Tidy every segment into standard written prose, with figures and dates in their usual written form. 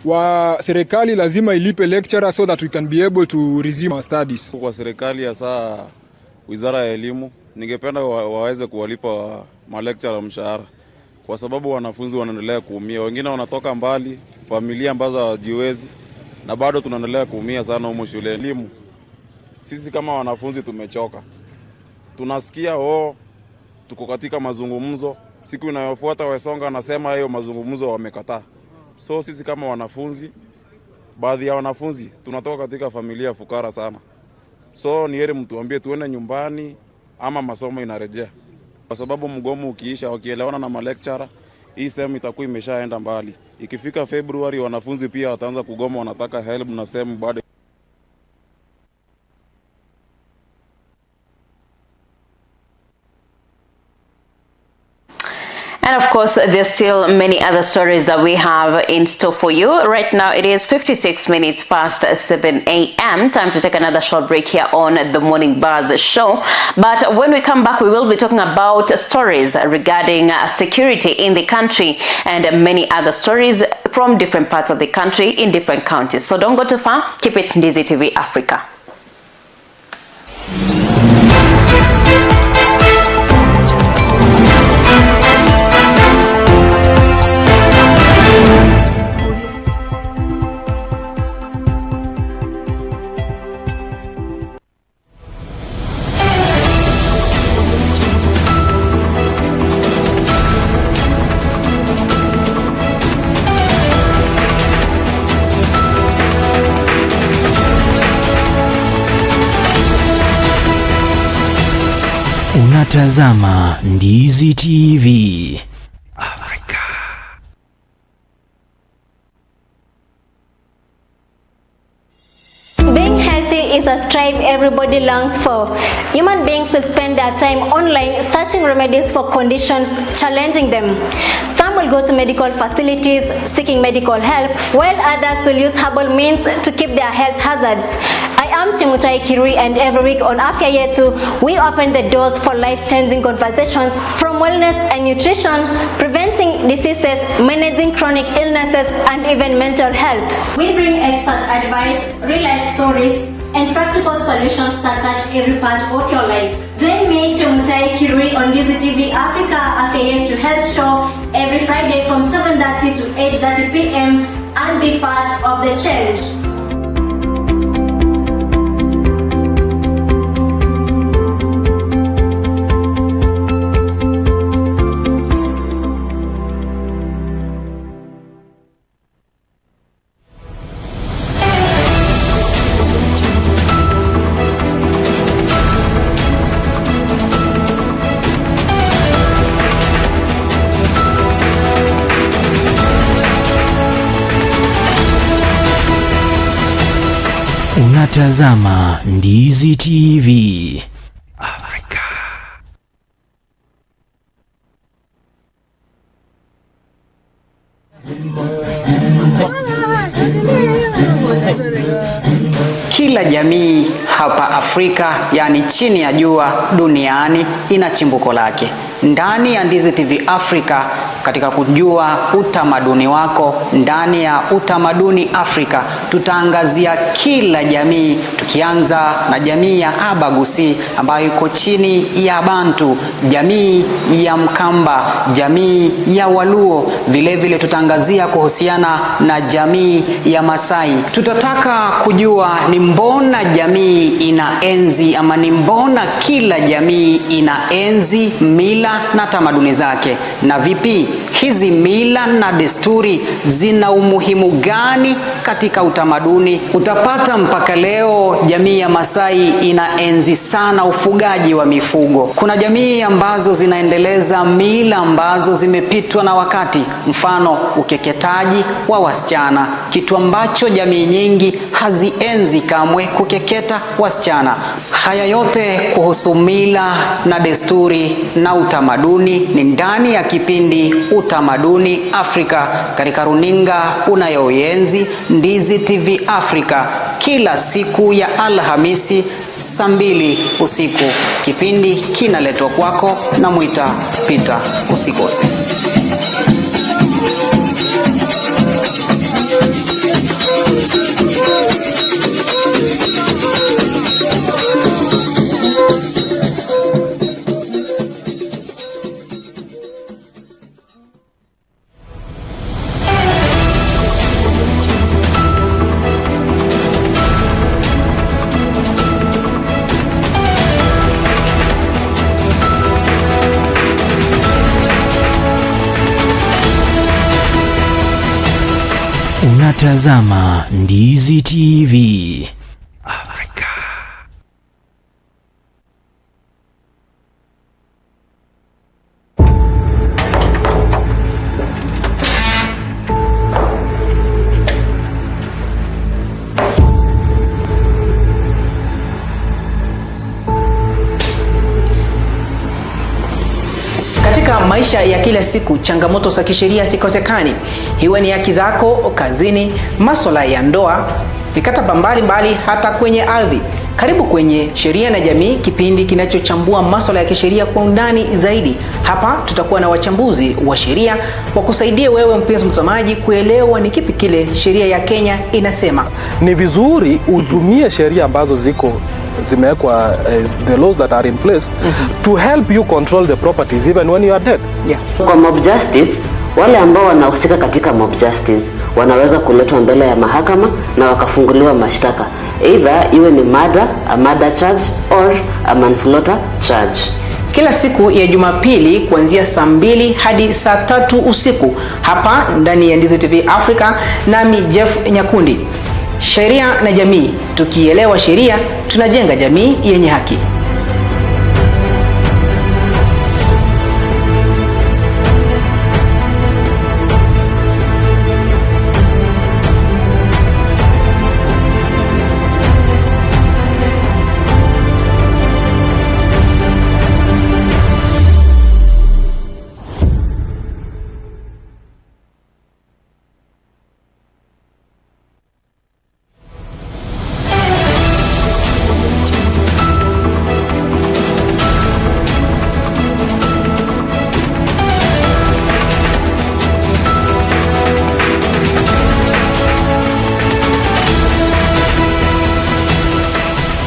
Wa serikali lazima ilipe lecturer so that we can be able to resume our studies. Kwa serikali hasa Wizara ya Elimu, ningependa wa, waweze kuwalipa malecturer mshahara, kwa sababu wanafunzi wanaendelea kuumia, wengine wanatoka mbali, familia ambazo hawajiwezi, na bado tunaendelea kuumia sana humu shule. Elimu, sisi kama wanafunzi tumechoka, tunasikia oh, tuko katika mazungumzo, siku inayofuata Wesonga anasema hiyo mazungumzo wamekataa. So sisi kama wanafunzi, baadhi ya wanafunzi tunatoka katika familia fukara sana, so ni heri mtuambie tuende nyumbani ama masomo inarejea, kwa sababu mgomo ukiisha, wakielewana na malecturer, hii sehemu itakuwa imeshaenda mbali. Ikifika Februari, wanafunzi pia wataanza kugoma, wanataka help na sehemu bado And of course, there's still many other stories that we have in store for you. Right now, it is 56 minutes past 7 a.m. Time to take another short break here on the Morning Buzz show. But when we come back, we will be talking about stories regarding security in the country and many other stories from different parts of the country in different counties. So don't go too far. Keep it Ndizi TV Africa. Unatazama Ndizi TV Afrika. Being healthy is a strive everybody longs for. Human beings will spend their time online searching remedies for conditions challenging them. Some will go to medical facilities seeking medical help, while others will use herbal means to keep their health hazards. I am Chemutai Kirui, and every week on Afya Yetu, we open the doors for life-changing conversations from wellness and nutrition, preventing diseases, managing chronic illnesses, and even mental health. We bring expert advice, real-life stories, and practical solutions that touch every part of your life. Join me, Chemutai Kirui, on Ndizi TV Africa Afya Yetu Health Show every Friday from 7:30 to 8:30 p.m. and be part of the change. Unatazama Ndizi TV Afrika. Kila jamii hapa Afrika, yani chini ya jua duniani, ina chimbuko lake. Ndani ya Ndizi TV Africa, katika kujua utamaduni wako, ndani ya utamaduni Afrika tutaangazia kila jamii, tukianza na jamii ya Abagusi ambayo iko chini ya Bantu, jamii ya Mkamba, jamii ya Waluo. Vilevile tutaangazia kuhusiana na jamii ya Masai. Tutataka kujua ni mbona jamii inaenzi ama ni mbona kila jamii inaenzi mila na tamaduni zake, na vipi hizi mila na desturi zina umuhimu gani katika utamaduni. Utapata mpaka leo jamii ya Masai inaenzi sana ufugaji wa mifugo. Kuna jamii ambazo zinaendeleza mila ambazo zimepitwa na wakati, mfano ukeketaji wa wasichana, kitu ambacho jamii nyingi hazienzi kamwe, kukeketa wasichana. Haya yote kuhusu mila na desturi na utamaduni ni ndani ya kipindi Utamaduni Afrika katika runinga unayoienzi Ndizi TV Afrika kila siku ya Alhamisi saa 2 usiku. Kipindi kinaletwa kwako na Mwita Peter. Usikose. Unatazama Ndizi TV Afrika. Katika maisha ya kila siku, changamoto za kisheria sikosekani. Iwe ni haki zako kazini, maswala ya ndoa, mikataba mbalimbali, hata kwenye ardhi. Karibu kwenye Sheria na Jamii, kipindi kinachochambua maswala ya kisheria kwa undani zaidi. Hapa tutakuwa na wachambuzi wa sheria wakusaidie wewe mpenzi mtazamaji kuelewa ni kipi kile sheria ya Kenya inasema. Ni vizuri utumie sheria ambazo ziko zimewekwa, the laws that are in place to help you control the properties even when you are dead. Kwa mob justice, wale ambao wanahusika katika mob justice wanaweza kuletwa mbele ya mahakama na wakafunguliwa mashtaka, either iwe ni murder, a murder charge or a manslaughter charge. Kila siku ya Jumapili kuanzia saa 2 hadi saa 3 usiku hapa ndani ya Ndizi TV Africa, nami Jeff Nyakundi. Sheria na Jamii, tukielewa sheria tunajenga jamii yenye haki.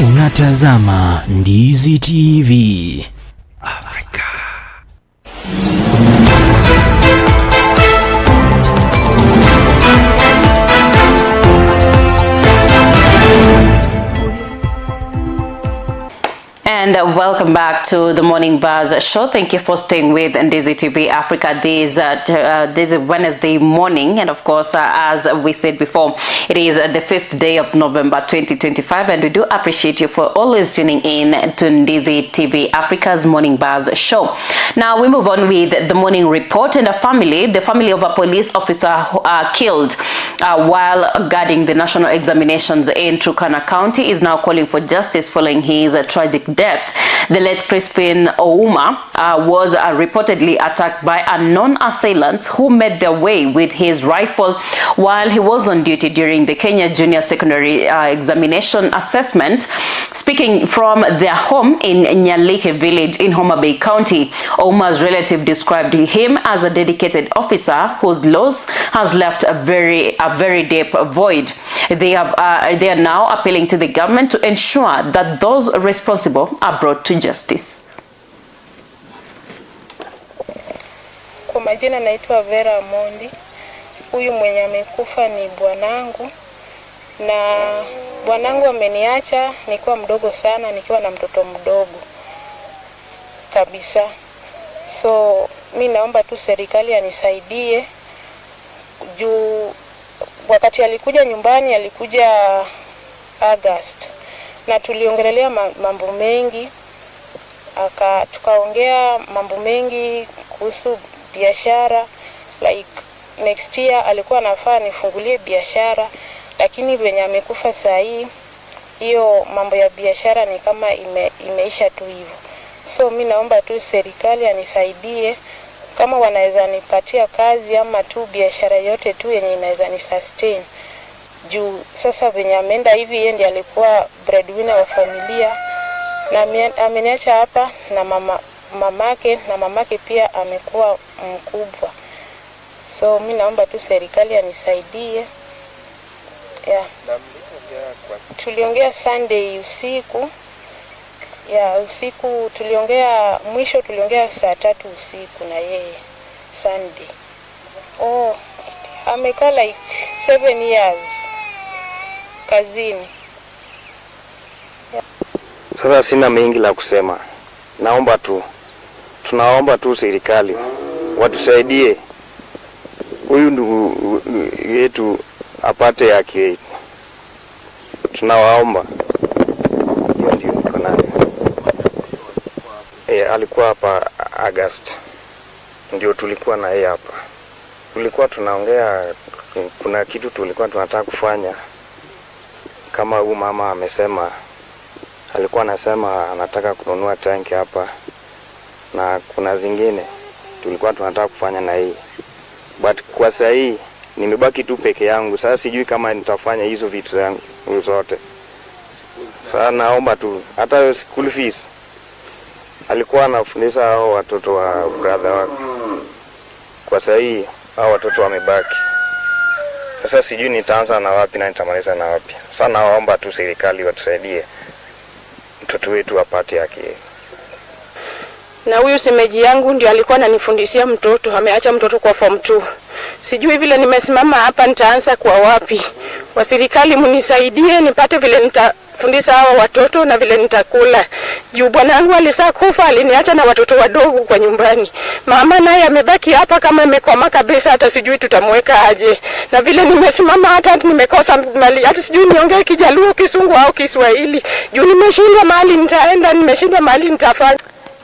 Unatazama Ndizi TV Afrika. And welcome back to the Morning Buzz show. Thank you for staying with Ndizi TV Africa this Wednesday morning. And of course, as we said before, it is the 5th day of November 2025. And we do appreciate you for always tuning in to Ndizi TV Africa's Morning Buzz show. Now we move on with the morning report. And the family of a police officer killed while guarding the national examinations in Turkana County is now calling for justice following his tragic death. The late Crispin Ouma was reportedly attacked by unknown assailants who made their way with his rifle while he was on duty during the Kenya Junior Secondary Examination Assessment. Speaking from their home in Nyalike village in Homa Bay County, Ouma's relative described him as a dedicated officer whose loss has left a very deep void. They are now appealing to the government to ensure that those responsible are brought to justice. Kwa majina naitwa Vera Mondi. Huyu mwenye amekufa ni bwanangu, na bwanangu ameniacha nikiwa mdogo sana, nikiwa na mtoto mdogo kabisa. So mi naomba tu serikali anisaidie juu wakati alikuja nyumbani alikuja August na tuliongelelea mambo mengi, tukaongea mambo mengi kuhusu biashara, like next year alikuwa anafaa nifungulie biashara, lakini venye amekufa saa hii hiyo mambo ya biashara ni kama imeisha tu hivyo. So mi naomba tu serikali anisaidie kama wanaweza nipatia kazi ama tu biashara yote tu yenye inaweza ni sustain. Juu sasa venye ameenda hivi, yeye ndiye alikuwa breadwinner wa familia na ameniacha hapa na mamake, na mamake pia amekuwa mkubwa. So mi naomba tu serikali anisaidie. Tuliongea Sunday usiku. Usiku tuliongea, mwisho tuliongea saa 3 usiku na yeye Sunday. Oh, amekaa like 7 years kazini. Sasa sina mengi la kusema. Tunaomba tu serikali watusaidie. Huyu ndugu yetu Apate haki. Tunawaomba. Hiyo ndio niko nayo. E, alikuwa hapa August, ndio tulikuwa na yeye hapa, tulikuwa tunaongea, kuna kitu tulikuwa tunataka kufanya kama huu mama amesema, alikuwa anasema anataka kununua tanki hapa na kuna zingine tulikuwa tunataka kufanya na hii, but kwa saa hii nimebaki tu peke yangu. Sasa sijui kama nitafanya hizo vitu zangu zote. Sasa naomba tu hata school fees alikuwa anafundisha hao watoto wa brother wake. Kwa saa hii hao watoto wamebaki. Sasa sijui nitaanza na wapi na nitamaliza na wapi. Sasa naomba tu serikali watusaidie mtoto wetu apate haki. Na huyu semeji yangu ndio alikuwa ananifundishia mtoto, ameacha mtoto kwa form 2. Sijui vile nimesimama hapa nitaanza kwa wapi. Wa serikali mnisaidie nipate vile nitafundisha hawa watoto na vile nitakula. Juu bwanangu alisaa kufa, aliniacha na watoto wadogo kwa nyumbani. Mama naye amebaki hapa kama amekwama kabisa, hata sijui tutamweka aje. Na vile nimesimama hata nimekosa mali, hata sijui niongee Kijaluo, Kisungu au Kiswahili. Juu nimeshindwa mahali nitaenda, nimeshindwa mahali nitafanya.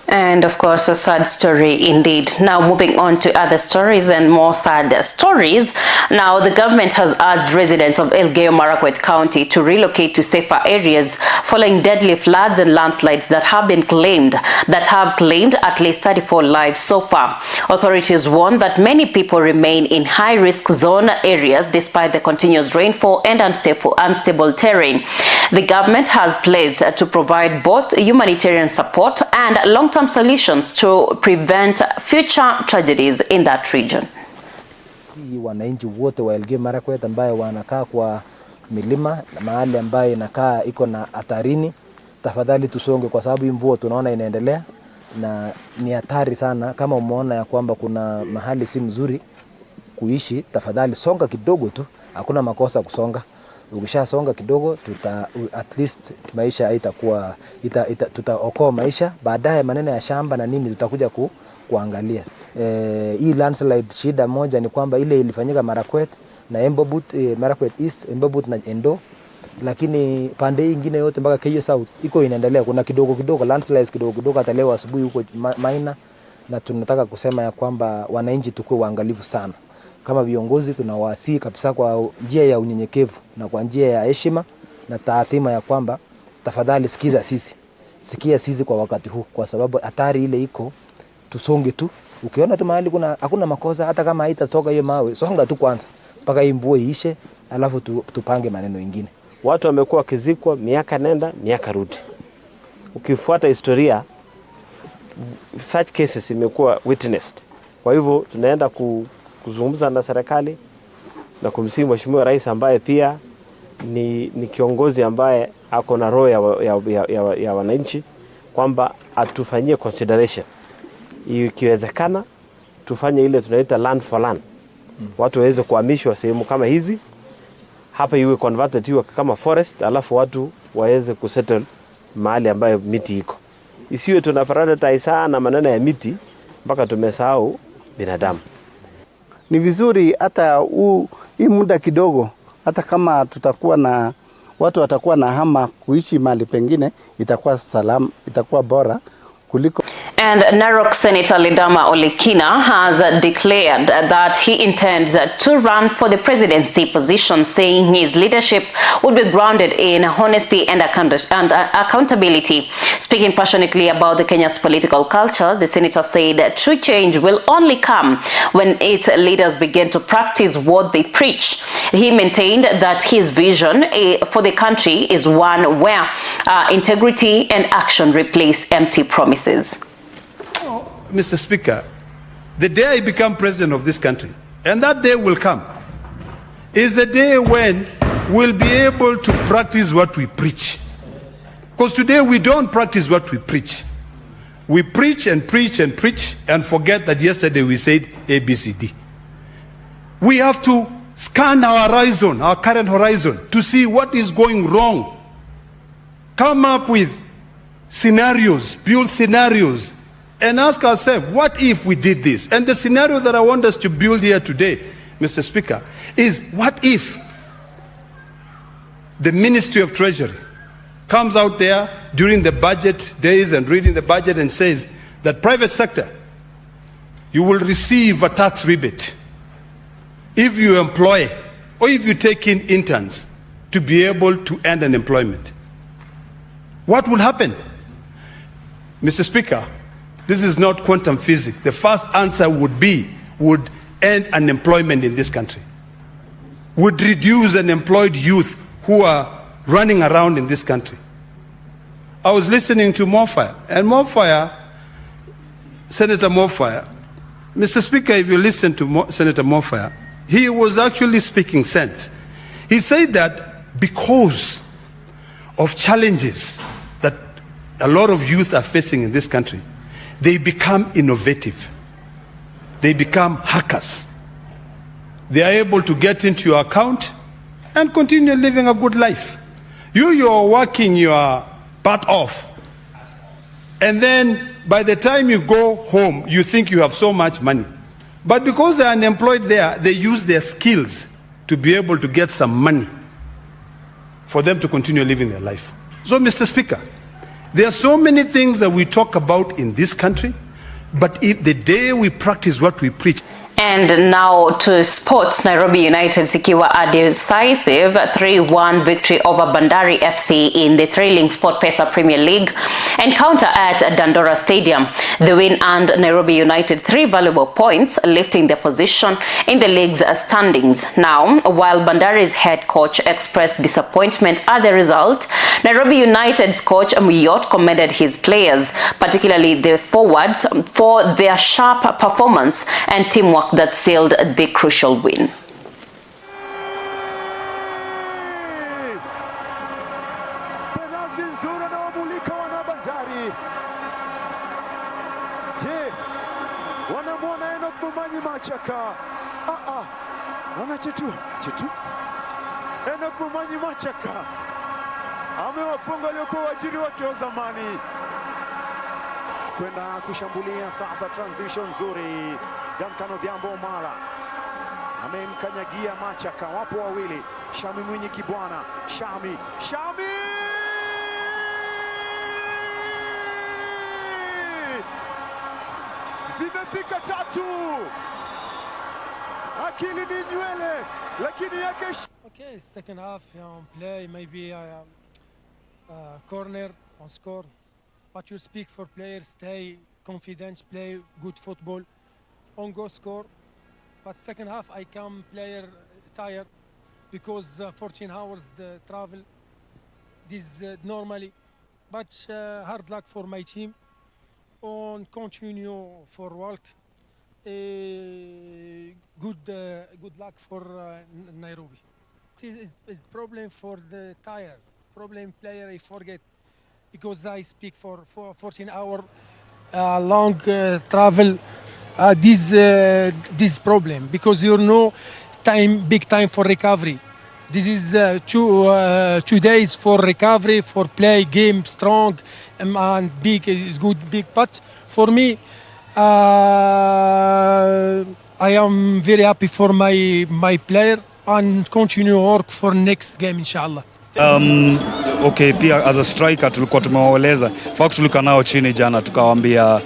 And of course, a sad story indeed. Now, moving on to other stories and more sad stories. Now, the government has urged residents of Elgeyo Marakwet County to relocate to safer areas following deadly floods and landslides that have been claimed, that have claimed at least 34 lives so far. Authorities warn that many people remain in high-risk zone areas despite the continuous rainfall and unstable, unstable terrain. The government has pledged to provide both humanitarian support and long-term solutions to prevent future tragedies in that region. Wananchi wote wa Elgeyo Marakwet ambayo wanakaa kwa milima na mahali ambayo inakaa iko na hatarini, tafadhali tusonge, kwa sababu hii mvua tunaona inaendelea na ni hatari sana. Kama umeona ya kwamba kuna mahali si mzuri kuishi, tafadhali songa kidogo tu, hakuna makosa kusonga. Ukishasonga kidogo tuta, at least maisha haitakuwa ita, ita, tutaokoa maisha. Baadaye maneno ya shamba na nini tutakuja ku, kuangalia. E, hii landslide shida moja ni kwamba ile ilifanyika Marakwet na Embobut, e, Marakwet East, Embobut na Endo, lakini pande hii ingine yote mpaka Keiyo South iko inaendelea, kuna kidogo kidogo landslides kidogo kidogo, hata leo asubuhi huko Maina, na tunataka kusema ya kwamba wananchi tukuwe waangalifu sana. Kama viongozi tunawasihi kabisa kwa njia ya unyenyekevu na kwa njia ya heshima na taathima ya kwamba tafadhali sikiza sisi, sikia sisi kwa wakati huu, kwa sababu hatari ile iko, tusonge tu. Ukiona tu mahali kuna hakuna makosa, hata kama haitatoka hiyo mawe, songa tu kwanza mpaka hii mvua iishe, alafu tu, tupange maneno ingine. Watu wamekuwa wakizikwa miaka nenda miaka rudi. Ukifuata historia, such cases imekuwa witnessed. Kwa hivyo tunaenda kuzungumza na serikali na kumsihi Mheshimiwa Rais ambaye pia ni, ni kiongozi ambaye ako na roho ya, ya, ya, ya, ya wananchi kwamba atufanyie consideration, ikiwezekana tufanye ile tunaita land for land, watu waweze kuhamishwa sehemu kama hizi hapa, iwe converted iwe kama forest, alafu watu waweze kusettle mahali ambayo miti iko, isiwe tuna prioritize sana maneno ya miti mpaka tumesahau binadamu. Ni vizuri hata hii muda kidogo, hata kama tutakuwa na watu watakuwa na hama kuishi mahali pengine, itakuwa salama, itakuwa bora kuliko And Narok Senator Ledama Olekina has declared that he intends to run for the presidency position, saying his leadership would be grounded in honesty and, account and accountability. Speaking passionately about the Kenya's political culture, the senator said that true change will only come when its leaders begin to practice what they preach. He maintained that his vision for the country is one where integrity and action replace empty promises. Mr. Speaker, the day I become president of this country, and that day will come, is a day when we'll be able to practice what we preach. Because today we don't practice what we preach. We preach and preach and preach and forget that yesterday we said A, B, C, D. We have to scan our horizon, our current horizon, to see what is going wrong. Come up with scenarios, build scenarios, and ask ourselves, what if we did this? And the scenario that I want us to build here today, Mr. Speaker, is what if the Ministry of Treasury comes out there during the budget days and reading the budget and says that private sector, you will receive a tax rebate if you employ or if you take in interns to be able to end unemployment. What will happen? Mr. Speaker, this is not quantum physics. The first answer would be would end unemployment in this country, would reduce unemployed youth who are running around in this country. I was listening to Mofire, and Mofire, Senator Mofire, Mr. Speaker, if you listen to Mo- Senator Mofire, he was actually speaking sense. He said that because of challenges that a lot of youth are facing in this country, they become innovative. They become hackers. They are able to get into your account and continue living a good life. You, you're working your butt off. And then by the time you go home, you think you have so much money. But because they're unemployed there, they use their skills to be able to get some money for them to continue living their life. So, Mr. Speaker, there are so many things that we talk about in this country, but if the day we practice what we preach, And now to sports, Nairobi United secure a decisive 3-1 victory over Bandari FC in the thrilling SportPesa Premier League encounter at Dandora Stadium. The win earned Nairobi United three valuable points, lifting their position in the league's standings. Now, while Bandari's head coach expressed disappointment at the result, Nairobi United's coach Muyot commended his players, particularly the forwards, for their sharp performance and teamwork that sealed the crucial win. Penalti nzuri anaomulika wana Bandari. Je, wanamwona Enoch Momanyi Machaka? Ah, ah. Wanachetu chetu. Enoch Momanyi Machaka amewafunga waliokuwa waajiri wake wa zamani kwenda kushambulia sasa. Transition nzuri, Duncan Odhiambo Omala amemkanyagia Machaka, wapo wawili, Shami Mwinyi Kibwana, Shami, Shami zimefika tatu. Akili ni nywele, lakini yake Okay, second half play maybe corner on score. But you speak for players, stay confident, play good football, on go score. But second half I come player tired because 14 hours the travel. This normally, but hard luck for my team. On continue for work. Good good luck for Nairobi. It is problem for the tire. Problem player I forget because I speak for 14 hour long travel. This this problem because you know time big time for recovery. This is 2 days for recovery for play game strong and big is good big. But for me, I am very happy for my player and continue work for next game inshallah. Okay, pia as a striker tulikuwa tumewaeleza, fact tulikaa nao chini jana tukawaambia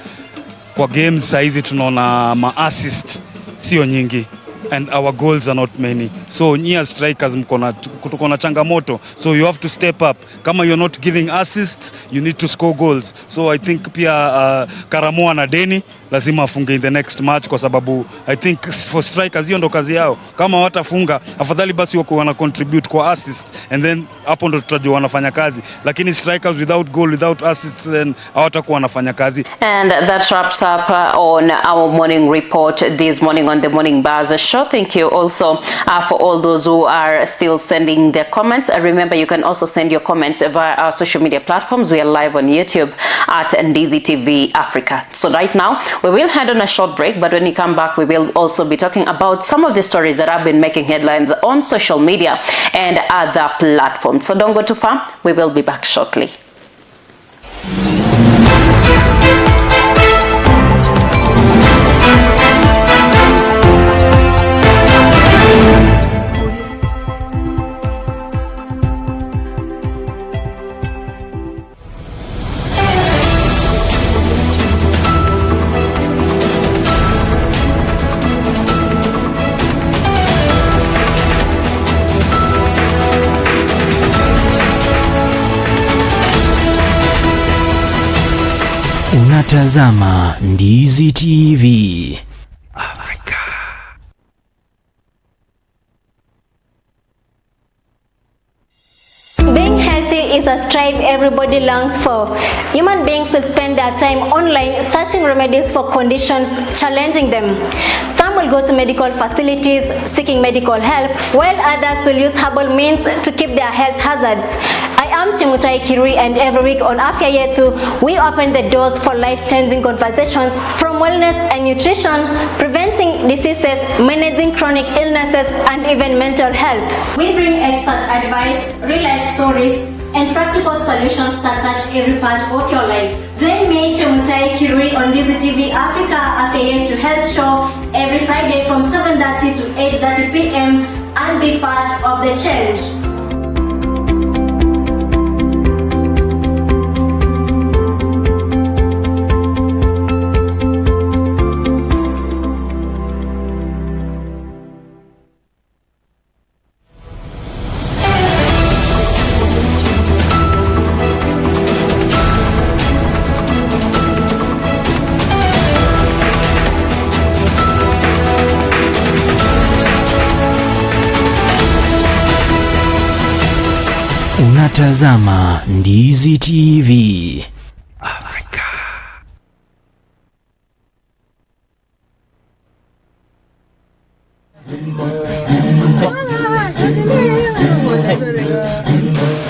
kwa games saizi tunaona ma assist sio nyingi and our goals are not many, so nyie as strikers mko na tuko na changamoto, so you have to step up. Kama you're not giving assists, you need to score goals. So I think pia Karamoa na deni lazima afunge in the next match, kwa sababu I think for strikers hiyo ndo kazi yao. Kama watafunga afadhali basi wako wana contribute kwa assist and then hapo ndo tutajua wanafanya kazi, lakini strikers without goal, without assists, then hawatakuwa wanafanya kazi. And that wraps up on our morning report this morning on the Morning Buzz show. Thank you also for all those who are still sending their comments. Remember, you can also send your comments via our social media platforms. We are live on YouTube at Ndizi TV Africa. So right now, we will head on a short break, but when you come back, we will also be talking about some of the stories that have been making headlines on social media and other platforms. So don't go too far. We will be back shortly. Unatazama Ndizi TV Afrika. Being healthy is a strive everybody longs for. Human beings will spend their time online searching remedies for conditions challenging them. Some will go to medical facilities seeking medical help, while others will use herbal means to keep their health hazards. I am Chimutai Kirui, and every week on Afya Yetu, we open the doors for life-changing conversations from wellness and nutrition, preventing diseases, managing chronic illnesses, and even mental health. We bring expert advice, real-life stories, and practical solutions that touch every part of your life. Join me, Chemutai Kirui, on Dizzy TV Africa Afya Yetu Health Show every Friday from 7.30 to 8.30 p.m. and be part of the change. Unatazama Ndizi TV Afrika.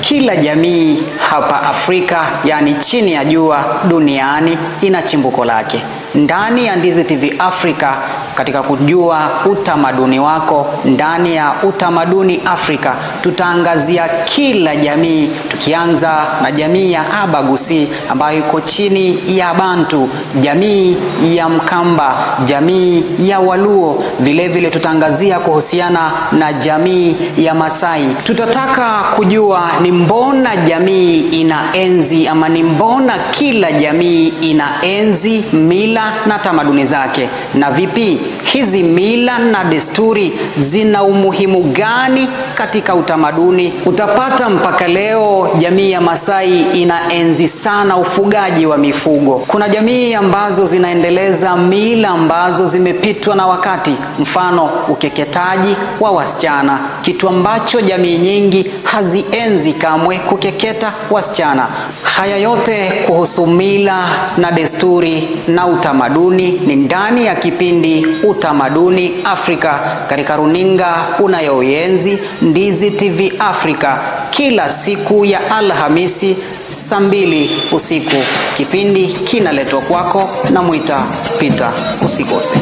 Kila jamii hapa Afrika, yani chini ya jua duniani, ina chimbuko lake. Ndani ya Ndizi TV Afrika, katika kujua utamaduni wako, ndani ya Utamaduni Afrika tutaangazia kila jamii, tukianza na jamii ya Abagusi ambayo iko chini ya Bantu, jamii ya Mkamba, jamii ya Waluo. Vilevile tutaangazia kuhusiana na jamii ya Masai. Tutataka kujua ni mbona jamii inaenzi ama ni mbona kila jamii inaenzi mila na tamaduni zake, na vipi hizi mila na desturi zina umuhimu gani katika utamaduni. Utapata mpaka leo jamii ya Masai inaenzi sana ufugaji wa mifugo. Kuna jamii ambazo zinaendeleza mila ambazo zimepitwa na wakati, mfano ukeketaji wa wasichana, kitu ambacho jamii nyingi hazienzi kamwe, kukeketa wasichana. Haya yote kuhusu mila na desturi na utamaduni ni ndani ya kipindi Utamaduni Afrika katika runinga unayoienzi Ndizi TV Afrika kila siku ya Alhamisi saa 2 usiku. Kipindi kinaletwa kwako na Mwita Peter. Usikose.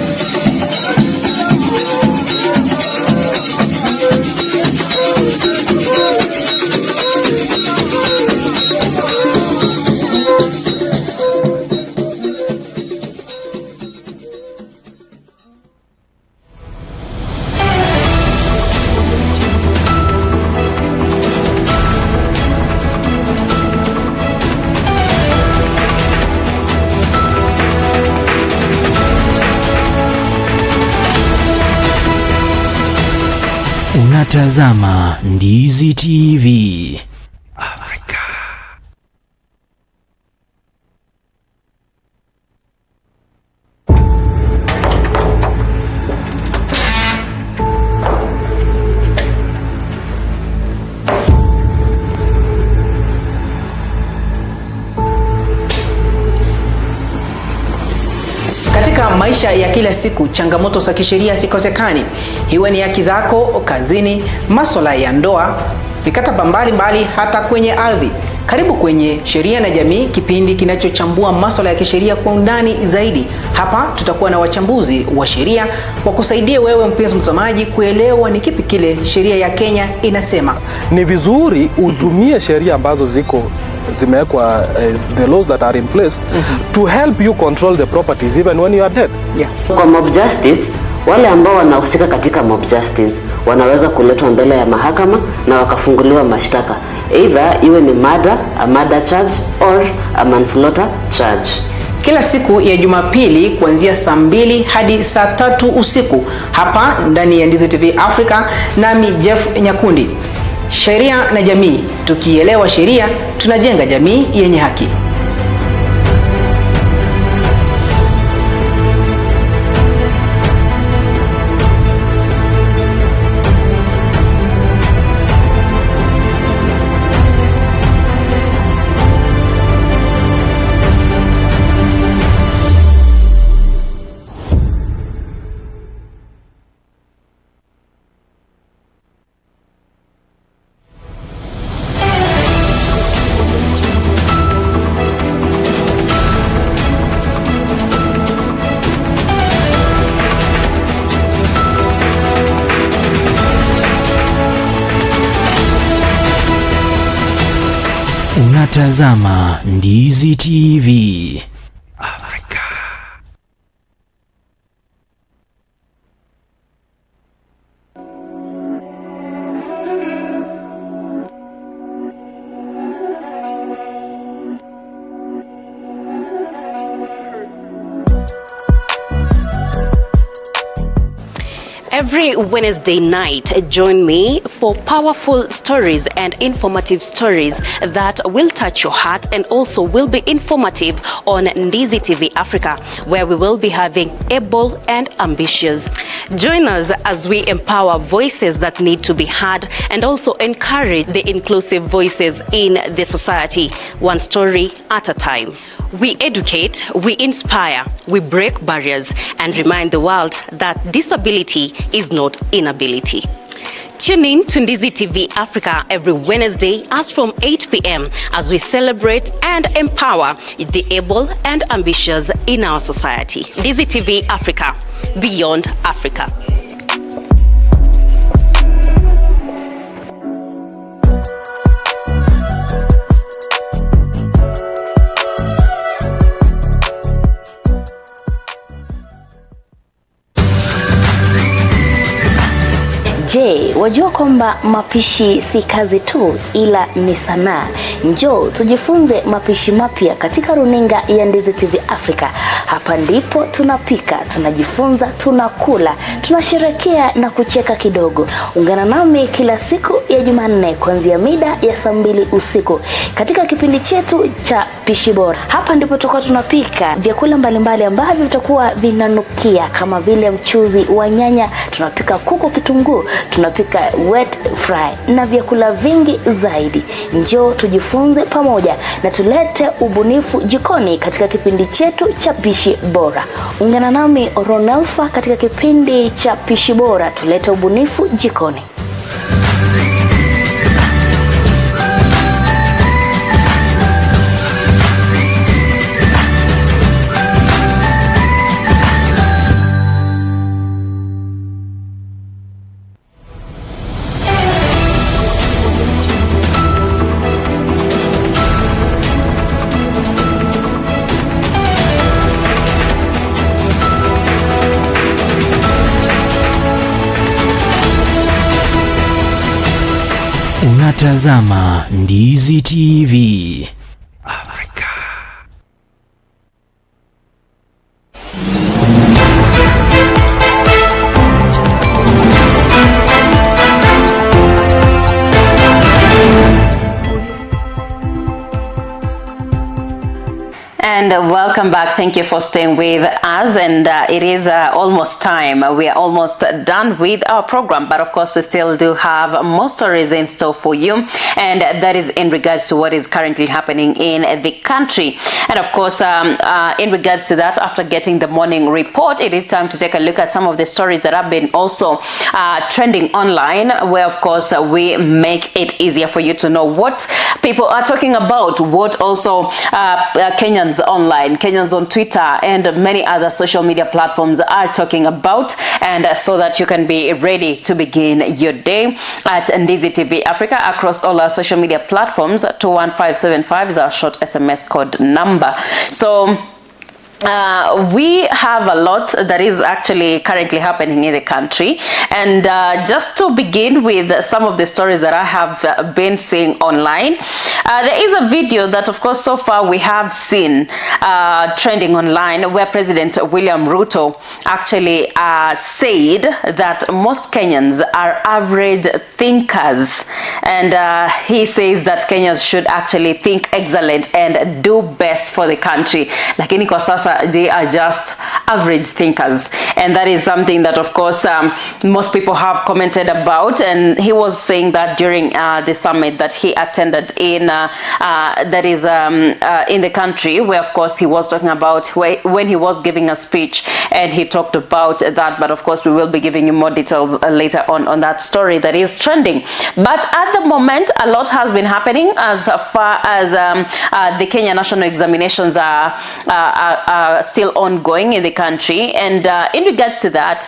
Unatazama Ndizi TV Afrika. Katika maisha ya kila siku, changamoto za kisheria zikosekani. Iwe ni haki zako kazini, masuala ya ndoa, mikataba mbalimbali, hata kwenye ardhi. Karibu kwenye Sheria na Jamii, kipindi kinachochambua masuala ya kisheria kwa undani zaidi. Hapa tutakuwa na wachambuzi wa sheria wakusaidie wewe mpenzi mtazamaji kuelewa ni kipi kile sheria ya Kenya inasema. Ni vizuri utumie sheria ambazo ziko zimewekwa, the laws that are in place to help you control the properties even when you are dead. Kwa mob justice, wale ambao wanahusika katika mob justice wanaweza kuletwa mbele ya mahakama na wakafunguliwa mashtaka, either iwe ni murder, a murder charge or a manslaughter charge. Kila siku ya Jumapili kuanzia saa 2 hadi saa 3 usiku hapa ndani ya Ndizi TV Africa, nami Jeff Nyakundi. Sheria na Jamii, tukielewa sheria tunajenga jamii yenye haki. Unatazama Ndizi TV. Afrika. Every Wednesday night, join me for powerful stories and informative stories that will touch your heart and also will be informative on Ndizi TV Africa, where we will be having able and ambitious. Join us as we empower voices that need to be heard and also encourage the inclusive voices in the society, one story at a time. We educate, we inspire, we break barriers, and remind the world that disability is not inability. Tune in to Ndizi TV Africa every Wednesday as from 8 p.m. as we celebrate and empower the able and ambitious in our society. Ndizi TV Africa, beyond Africa. Je, wajua kwamba mapishi si kazi tu ila ni sanaa? Njoo tujifunze mapishi mapya katika runinga ya Ndizi TV Africa. Hapa ndipo tunapika, tunajifunza, tunakula, tunasherekea na kucheka kidogo. Ungana nami kila siku ya Jumanne kuanzia mida ya saa mbili usiku katika kipindi chetu cha Pishi Bora. Hapa ndipo tutakuwa tunapika vyakula mbalimbali ambavyo vitakuwa vinanukia kama vile mchuzi wa nyanya, tunapika kuku kitunguu, tunapika wet fry na vyakula vingi zaidi. Njoo tujifunze pamoja na tulete ubunifu jikoni katika kipindi chetu cha Pishi Bora. Ungana nami Ronelfa katika kipindi cha Pishi Bora, tulete ubunifu jikoni. Unatazama Ndizi TV. Afrika. And welcome back. Thank you for staying with us. And it is almost time. We are almost done with our program. But of course, we still do have more stories in store for you. And that is in regards to what is currently happening in the country. And of course, in regards to that, after getting the morning report, it is time to take a look at some of the stories that have been also trending online, where, of course, we make it easier for you to know what people are talking about, what also Kenyans online, Kenyans on Twitter, and many other social media platforms are talking about, and so that you can be ready to begin your day at Ndizi TV Africa across all our social media platforms. 21575 is our short SMS code number. So we have a lot that is actually currently happening in the country, and just to begin with some of the stories that I have been seeing online, there is a video that of course so far we have seen trending online, where President William Ruto actually said that most Kenyans are average thinkers, and he says that Kenyans should actually think excellent and do best for the country. Lakini kwa sasa they are just average thinkers, and that is something that of course most people have commented about. And he was saying that during the summit that he attended in that is in the country, where of course he was talking about when he was giving a speech, and he talked about that. But of course we will be giving you more details later on that story that is trending. But at the moment, a lot has been happening as far as the Kenya national examinations are still ongoing in the country. And in regards to that,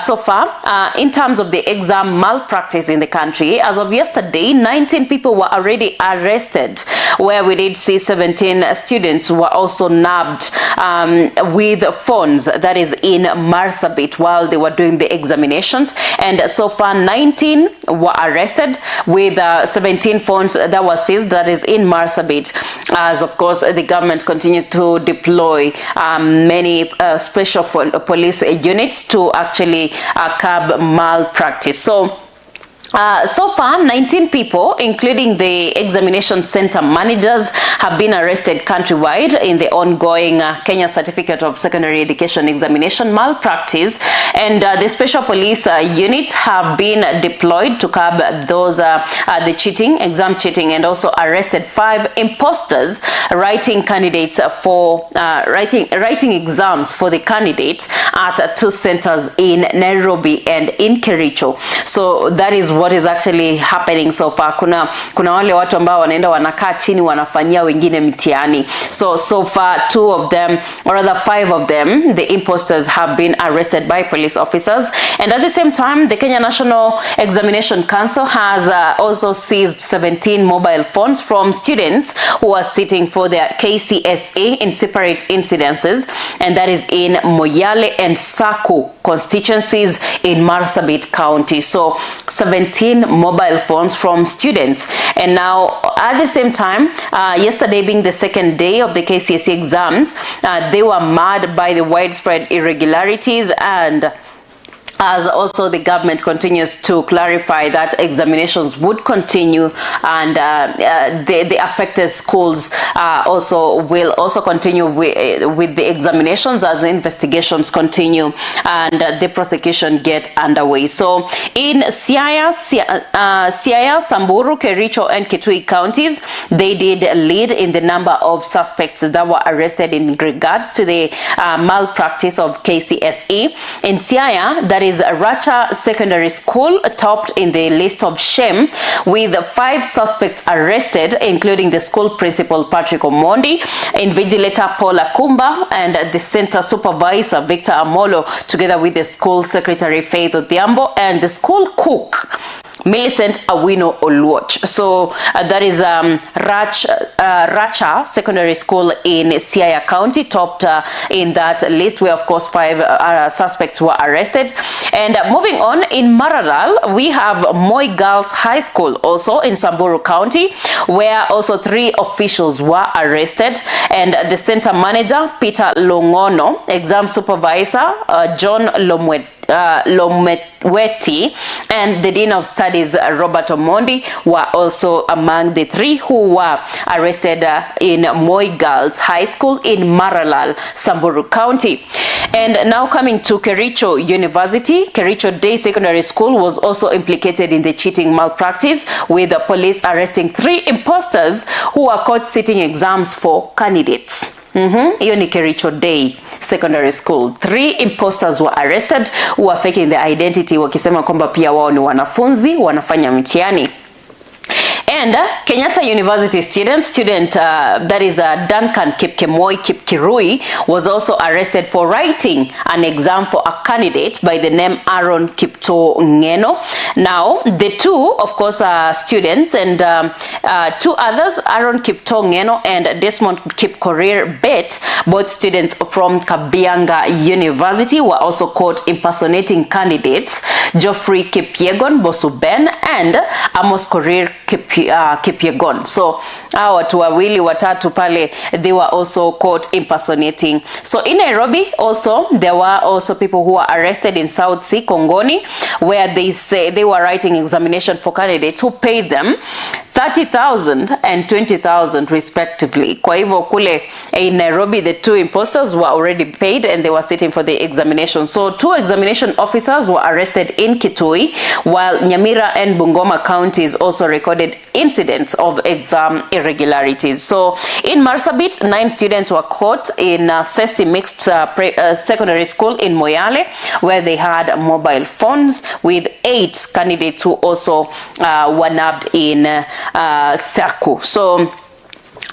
so far, in terms of the exam malpractice in the country, as of yesterday, 19 people were already arrested, where we did see 17 students were also nabbed with phones, that is in Marsabit, while they were doing the examinations. And so far, 19 were arrested with 17 phones that were seized, that is in Marsabit, as of course the government continued to deploy many special police units to actually curb malpractice. So far, 19 people, including the examination center managers, have been arrested countrywide in the ongoing Kenya Certificate of Secondary Education examination malpractice. And the special police units have been deployed to curb the cheating, exam cheating, and also arrested 5 imposters writing candidates for writing, writing exams for the candidates at 2 centers in Nairobi and in Kericho. So that is what is actually happening so far. Kuna wale watu ambao wanaenda wanakaa chini wanafanyia wengine mtihani. So far 2 of them, or rather 5 of them, the imposters have been arrested by police officers. And at the same time, the Kenya National Examination Council has also seized 17 mobile phones from students who are sitting for their KCSE in separate incidences, and that is in Moyale and Saku constituencies in Marsabit County. So 17 mobile phones from students. And now at the same time, yesterday being the second day of the KCSE exams, they were marred by the widespread irregularities, and as also the government continues to clarify that examinations would continue, and the affected schools also will also continue with the examinations as the investigations continue and the prosecution get underway. So in Siaya, Samburu, Kericho and Kitui counties, they did lead in the number of suspects that were arrested in regards to the malpractice of KCSE. In Siaya, that is Racha Secondary School, topped in the list of shame with 5 suspects arrested, including the school principal Patrick Omondi, invigilator Paul Akumba, and the center supervisor Victor Amolo, together with the school secretary Faith Odhiambo and the school cook Millicent Awino Oluoch. So that is Racha Secondary School in Siaya County, topped in that list, where of course 5 suspects were arrested. And moving on, in Maralal, we have Moi Girls High School, also in Samburu County, where also 3 officials were arrested. And the center manager, Peter Longono, exam supervisor, John Lomweti, and the Dean of Studies, Robert Omondi, were also among the 3 who were arrested in Moi Girls High School in Maralal, Samburu County. And now coming to Kericho University, Kericho Day Secondary School was also implicated in the cheating malpractice, with the police arresting 3 imposters who were caught sitting exams for candidates. Hiyo ni Kericho Day Secondary School. 3 imposters were arrested who were faking their identity, wakisema kwamba pia wao ni wanafunzi wanafanya mtihani. And Kenyatta University student that is Duncan Kipkemoi Kipkirui was also arrested for writing an exam for a candidate by the name Aaron Kiptoo Ngeno. Now, the 2, of course, are students, and 2 others, Aaron Kiptoo Ngeno and Desmond Kipkorir Bet, both students from Kabianga University, were also caught impersonating candidates Geoffrey Kipyegon Bosuben and Amos Korir Kipyegon. So hawa watu wawili watatu pale, they were also caught impersonating. So in Nairobi also, there were also people who were arrested in South C, Kongoni, where they say they were writing examination for candidates who paid them 30,000 and 20,000 respectively. Kwa hivyo kule in Nairobi, the 2 imposters were already paid and they were sitting for the examination. So 2 examination officers were arrested in Kitui, while Nyamira and Bungoma counties also recorded incidents of exam irregularities. So in Marsabit, 9 students were caught in Sesi Mixed Secondary School in Moyale, where they had mobile phones, with 8 candidates who also were nabbed in Saku. So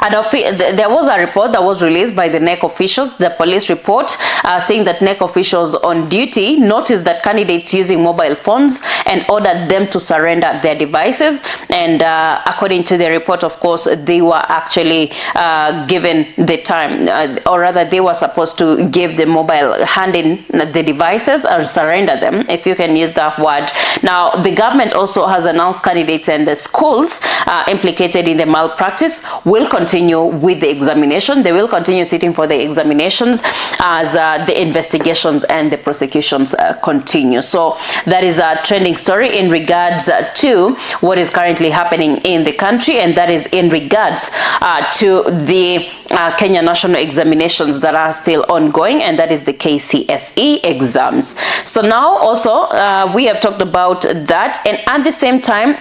An there was a report that was released by the NEC officials, the police report, saying that NEC officials on duty noticed that candidates using mobile phones and ordered them to surrender their devices. And according to the report, of course, they were actually given the time, or rather they were supposed to give the mobile, hand in the devices or surrender them, if you can use that word. Now, the government also has announced candidates and the schools implicated in the malpractice will continue with the examination. They will continue sitting for the examinations as the investigations and the prosecutions continue. So that is a trending story in regards to what is currently happening in the country, and that is in regards to the Kenya national examinations that are still ongoing, and that is the KCSE exams. So now also we have talked about that, and at the same time,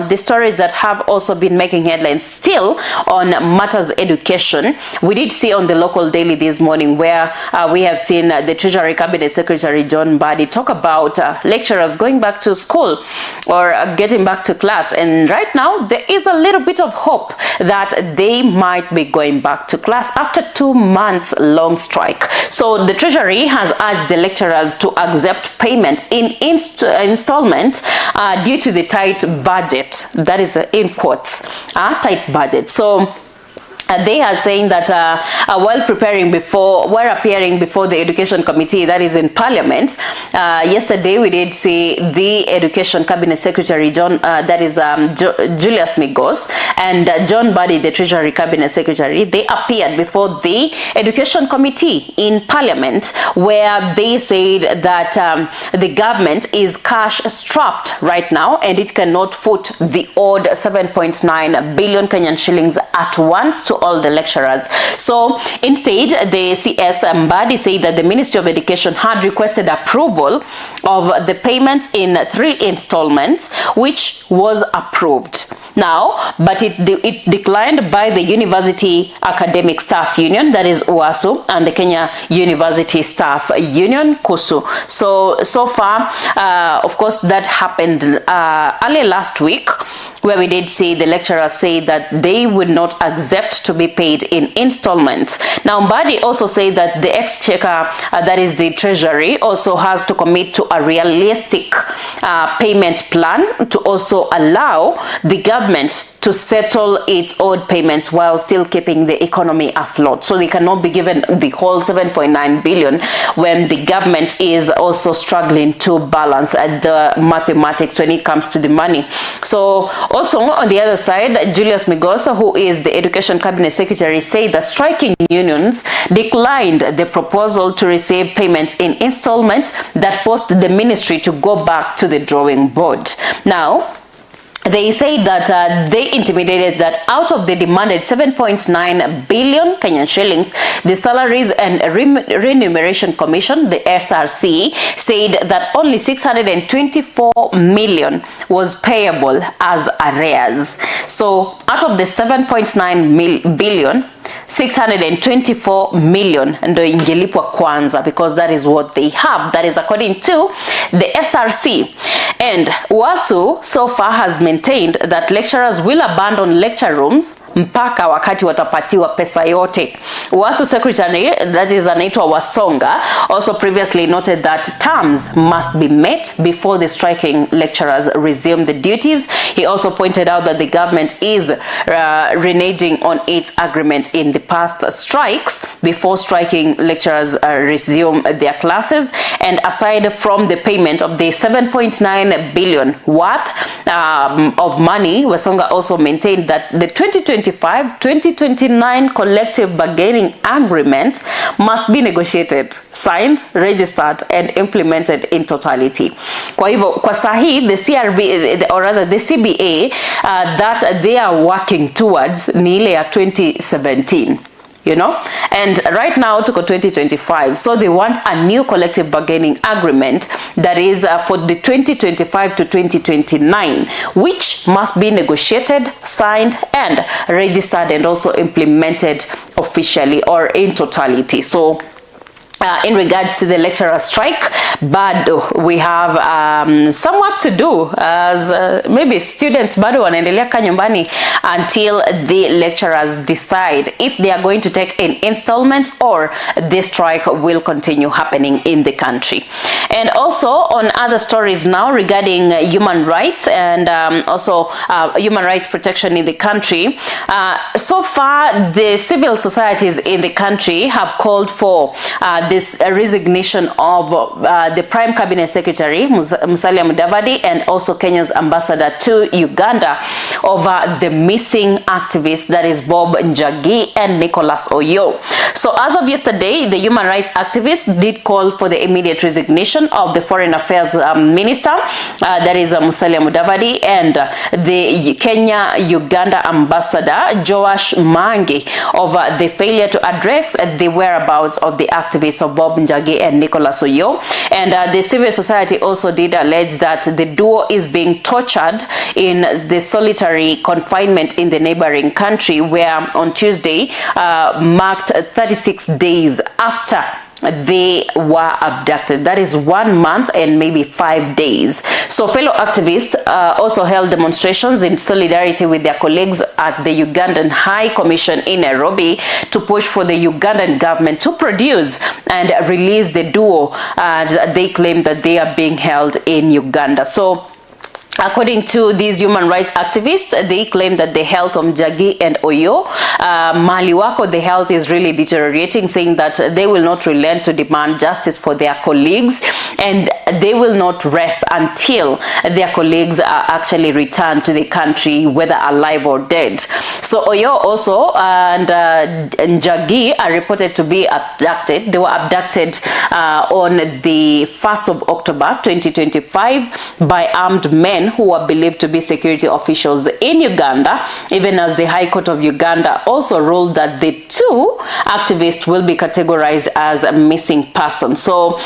the stories that have also been making headlines still on matters education. We did see on the local daily this morning where we have seen the Treasury Cabinet Secretary John Mbadi talk about lecturers going back to school or getting back to class, and right now there is a little bit of hope that they might be going back to class after 2 months long strike. So the Treasury has urged the lecturers to accept payment in installment due to the tight budget. That is in quotes, tight budget. So they are saying that while preparing before, while appearing before the Education Committee, that is in Parliament, yesterday we did see the Education Cabinet Secretary John, that is Julius Migos, and John Mbadi, the Treasury Cabinet Secretary, they appeared before the Education Committee in Parliament, where they said that the government is cash strapped right now and it cannot foot the odd 7.9 billion Kenyan shillings at once to all the lecturers. So instead, the CS Mbadi said that the Ministry of Education had requested approval of the payments in 3 installments, which was approved. Now, but it declined by the University Academic Staff Union, that is UASU, and the Kenya University Staff Union, KUSU. So far, of course, that happened early last week, where we did see the lecturers say that they would not accept to be paid in installments. Now, Mbadi also said that the exchequer, that is the Treasury, also has to commit to a realistic payment plan to also allow the government to settle its owed payments while still keeping the economy afloat. So they cannot be given the whole 7.9 billion when the government is also struggling to balance the mathematics when it comes to the money. So also on the other side, Julius Migos, who is the Education Cabinet Secretary, said that striking unions declined the proposal to receive payments in installments that forced the ministry to go back to the drawing board. Now, they say that they intimidated that out of the demanded 7.9 billion Kenyan shillings, the Salaries and Remuneration Commission, the SRC, said that only 624 million was payable as arrears. So out of the 7.9 billion, 624 million ndo ingelipwa kwanza, because that is what they have. That is according to the SRC. And UASU so far has maintained that lecturers will abandon lecture rooms mpaka wakati watapatiwa pesa yote. UASU secretary, that is anaitwa Wasonga, also previously noted that terms must be met before the striking lecturers resume the duties. He also pointed out that the government is reneging on its agreement in the past strikes before striking lecturers resume their classes. And aside from the payment of the 7.9 billion worth of money, Wasonga also maintained that the 2025-2029 collective bargaining agreement must be negotiated, signed, registered and implemented in totality. Kwa hivyo, kwa sahi, the CRB, the, or rather the CBA that they are working towards ni ile ya 2017. And right now tuko 2025, so they want a new collective bargaining agreement that is for the 2025 to 2029, which must be negotiated, signed and registered and also implemented officially or in totality. So Uh, in regards to the lecturer strike bado we have some work to do as maybe students bado wanaendelea kaa nyumbani until the lecturers decide if they are going to take in installments or this strike will continue happening in the country. And also on other stories now regarding human rights and also human rights protection in the country, so far the civil societies in the country have called for this resignation of the Prime Cabinet Secretary Musalia Mudavadi and also Kenya's ambassador to Uganda over the missing activists, that is Bob Njagi and Nicholas Oyoo. So as of yesterday, the human rights activists did call for the immediate resignation of the Foreign Affairs Minister, that is Musalia Mudavadi, and the Kenya-Uganda ambassador Joash Mangi over the failure to address the whereabouts of the activists of Bob Njagi and Nicholas Oyoo. And the civil society also did allege that the duo is being tortured in the solitary confinement in the neighboring country, where on Tuesday marked 36 days after they were abducted. That is 1 month and maybe 5 days. So fellow activists also held demonstrations in solidarity with their colleagues at the Ugandan High Commission in Nairobi to push for the Ugandan government to produce and release the duo, as they claim that they are being held in Uganda. So according to these human rights activists, they claim that the health of Njagi and Oyoo, mahali wako, the health is really deteriorating, saying that they will not relent to demand justice for their colleagues, and they will not rest until their colleagues are actually returned to the country, whether alive or dead. So Oyoo also and Njagi are reported to be abducted. They were abducted on the 1st of October 2025 by armed men who were believed to be security officials in Uganda, even as the High Court of Uganda also ruled that the two activists will be categorized as missing persons. So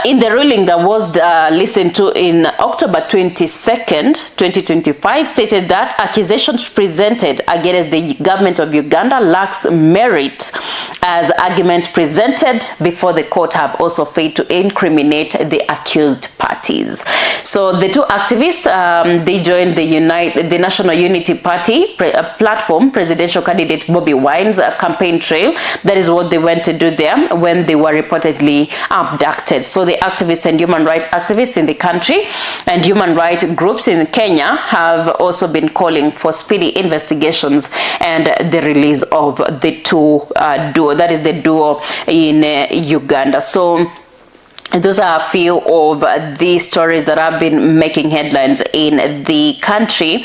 in the ruling that was listened to in October 22nd, 2025, stated that accusations presented against the government of Uganda lacks merit, as arguments presented before the court have also failed to incriminate the accused parties. So the two activists, they joined the National Unity Party platform, presidential candidate Bobi Wine's campaign trail. That is what they went to do there when they were reportedly abducted. So the activists and human rights activists in the country and human rights groups in Kenya have also been calling for speedy investigations and the release of the two duo, that is the duo in Uganda. So those are a few of the stories that have been making headlines in the country.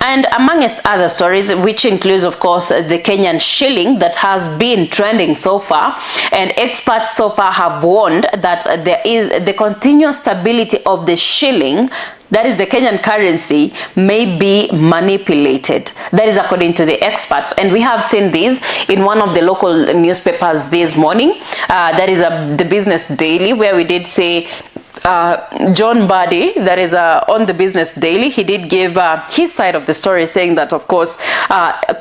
And amongst other stories, which includes, of course, the Kenyan shilling that has been trending so far. And experts so far have warned that there is the continuous stability of the shilling, that is the Kenyan currency, may be manipulated. That is according to the experts. And we have seen this in one of the local newspapers this morning. That is the Business Daily, where we did say John Mbadi, that is on the Business Daily, he did give his side of the story, saying that, of course,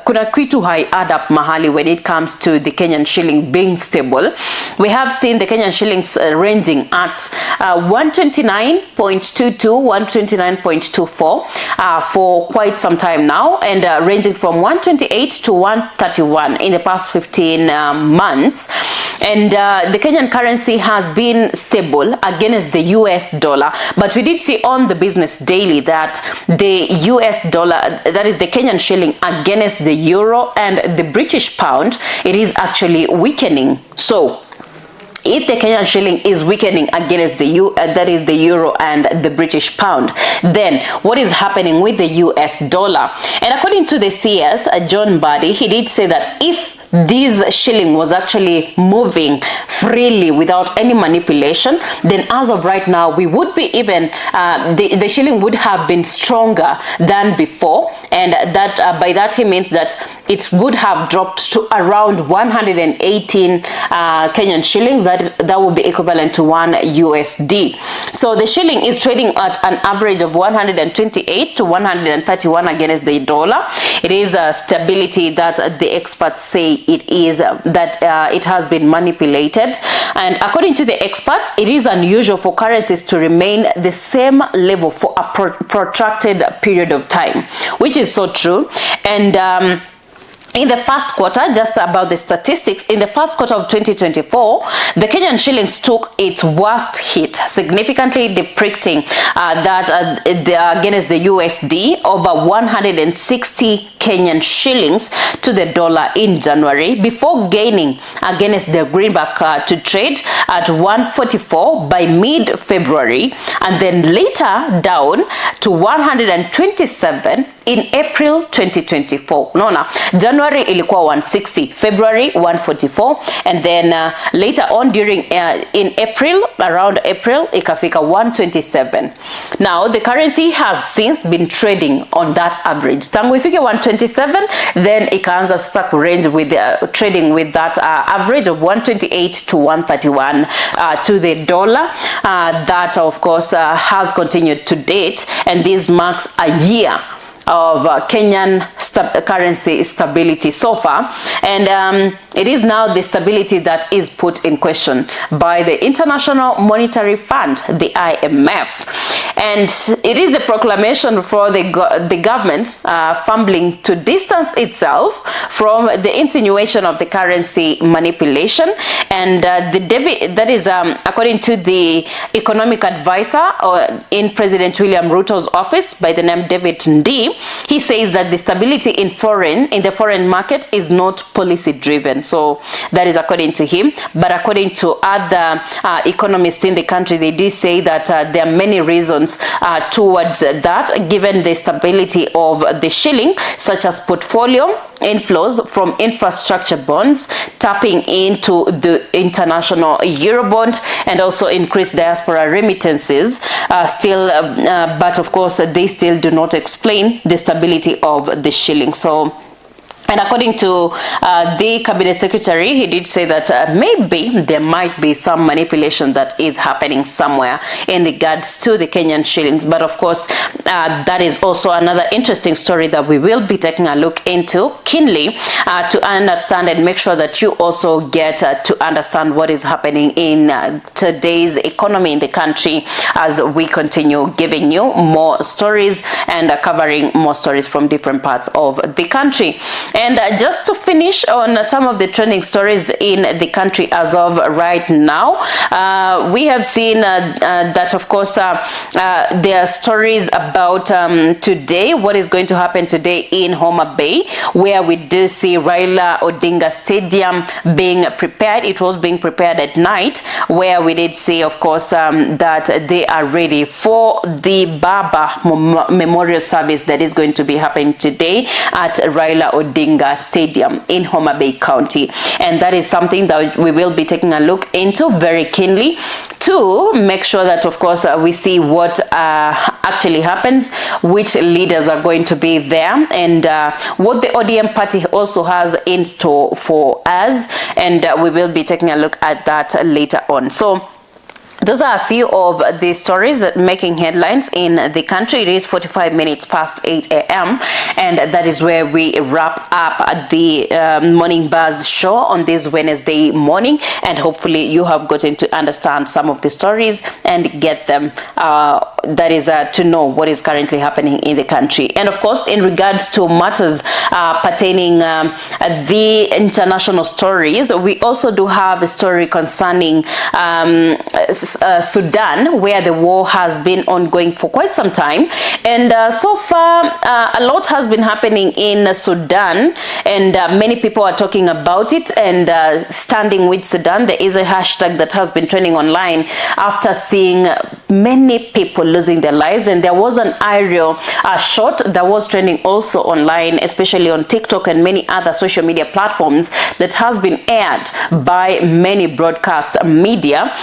kuna kitu hai add up mahali when it comes to the Kenyan shilling being stable. We have seen the Kenyan shillings ranging at 129.22, 129.24 for quite some time now, and ranging from 128 to 131 in the past 15 months. And the Kenyan currency has been stable against the US dollar, but we did see on the Business Daily that the US dollar, that is the Kenyan shilling against the euro and the British pound, it is actually weakening. So if the Kenyan shilling is weakening against the U, that is the euro and the British pound, then what is happening with the US dollar? And according to the CS, John Mbadi, he did say that if this shilling was actually moving freely without any manipulation, then as of right now, we would be even, the shilling would have been stronger than before. And that by that he means that it would have dropped to around 118 uh, Kenyan shillings. That, that would be equivalent to 1 USD. So the shilling is trading at an average of 128 to 131 against the dollar. It is a stability that the experts say it is that uh, it has been manipulated. And according to the experts, it is unusual for currencies to remain the same level for a pro protracted period of time, which is so true. And um, in the first quarter, just about the statistics, in the first quarter of 2024, the Kenyan shillings took its worst hit, significantly depicting uh, that uh, the, against the USD over 160 Kenyan shillings to the dollar in January before gaining against the greenback uh, to trade at 144 by mid-February and then later down to 127 in April 2024. Unaona, January ilikuwa 160, February 144 and then uh, later on during uh, in April around April ikafika 127. Now the currency has since been trading on that average. Tangu ifike 127 then ikaanza sasa kurange with uh, trading with that uh, average of 128 to 131 uh, to the dollar. Uh, that of course uh, has continued to date and this marks a year of uh, Kenyan sta currency stability so far. And um, it is now the stability that is put in question by the International Monetary Fund, the IMF. And it is the proclamation for the, go the government uh, fumbling to distance itself from the insinuation of the currency manipulation. And uh, the that is um, according to the economic advisor uh, in President William Ruto's office by the name David Ndii. He says that the stability in foreign in the foreign market is not policy driven. So that is according to him. But according to other uh, economists in the country, they did say that uh, there are many reasons uh, towards that, given the stability of the shilling, such as portfolio inflows from infrastructure bonds, tapping into the international Eurobond, and also increased diaspora remittances. Uh, still, uh, but of course, they still do not explain the stability of the shilling. So and according to uh, the cabinet secretary, he did say that uh, maybe there might be some manipulation that is happening somewhere in regards to the Kenyan shillings. But of course, uh, that is also another interesting story that we will be taking a look into keenly uh, to understand and make sure that you also get uh, to understand what is happening in uh, today's economy in the country as we continue giving you more stories and covering more stories from different parts of the country. And uh, just to finish on some of the trending stories in the country as of right now, uh, we have seen uh, uh, that, of course, uh, uh, there are stories about um, today, what is going to happen today in Homa Bay, where we do see Raila Odinga Stadium being prepared. It was being prepared at night, where we did see, of course, um, that they are ready for the Baba Memorial Service that is going to be happening today at Raila Odinga Stadium in Homa Bay County. And that is something that we will be taking a look into very keenly to make sure that, of course, uh, we see what uh, actually happens, which leaders are going to be there, and uh, what the ODM party also has in store for us. And uh, we will be taking a look at that later on. So, those are a few of the stories that making headlines in the country. It is 45 minutes past 8 a.m. and that is where we wrap up the um, Morning Buzz show on this Wednesday morning. And hopefully you have gotten to understand some of the stories and get them, uh, that is uh, to know what is currently happening in the country. And of course, in regards to matters uh, pertaining um, the international stories, we also do have a story concerning um, uh, Sudan, where the war has been ongoing for quite some time. And uh, so far, uh, a lot has been happening in Sudan, and uh, many people are talking about it and uh, standing with Sudan. There is a hashtag that has been trending online after seeing many people losing their lives. And there was an aerial uh, shot that was trending also online, especially on TikTok and many other social media platforms, that has been aired by many broadcast media.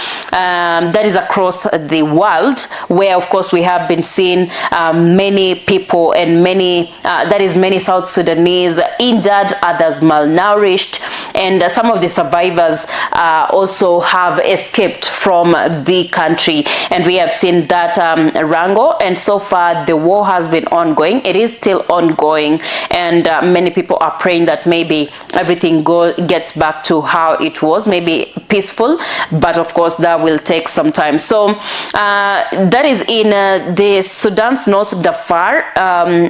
That is across the world where of course we have been seeing many people and many that is many South Sudanese injured, others malnourished, and some of the survivors also have escaped from the country. And we have seen that Rango, and so far the war has been ongoing. It is still ongoing, and many people are praying that maybe everything gets back to how it was, maybe peaceful, but of course that will take some time. So that is in the Sudan's North Darfur.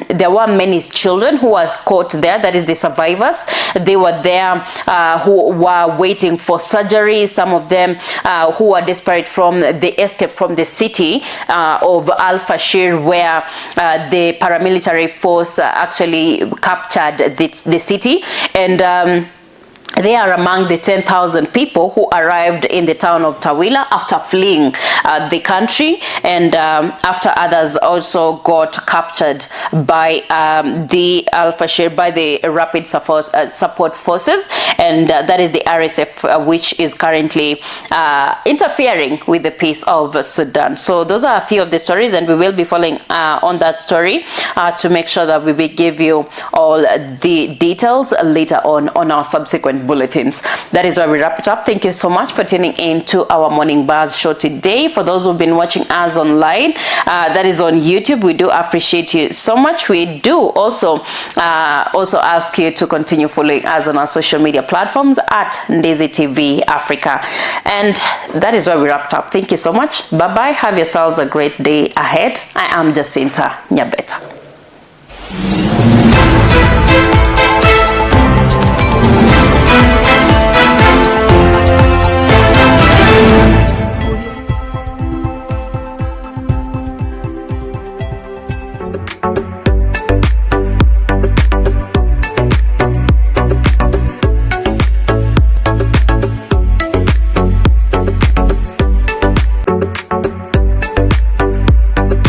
There were many children who was caught there, that is the survivors. They were there who were waiting for surgery, some of them who were desperate from the escape from the city of Al-Fashir, where the paramilitary force actually captured the city. And they are among the 10,000 people who arrived in the town of Tawila after fleeing the country, and after others also got captured by the Al-Fashir, by the Rapid Support Forces, and that is the RSF, which is currently interfering with the peace of Sudan. So those are a few of the stories, and we will be following on that story to make sure that we will give you all the details later on our subsequent bulletins. That is where we wrap it up. Thank you so much for tuning in to our Morning Buzz show today. For those who've been watching us online, that is on YouTube, we do appreciate you so much. We do also ask you to continue following us on our social media platforms at Ndizi TV Africa. And that is where we wrapped up. Thank you so much. Bye-bye. Have yourselves a great day ahead. I am Jacinta Nyabeta.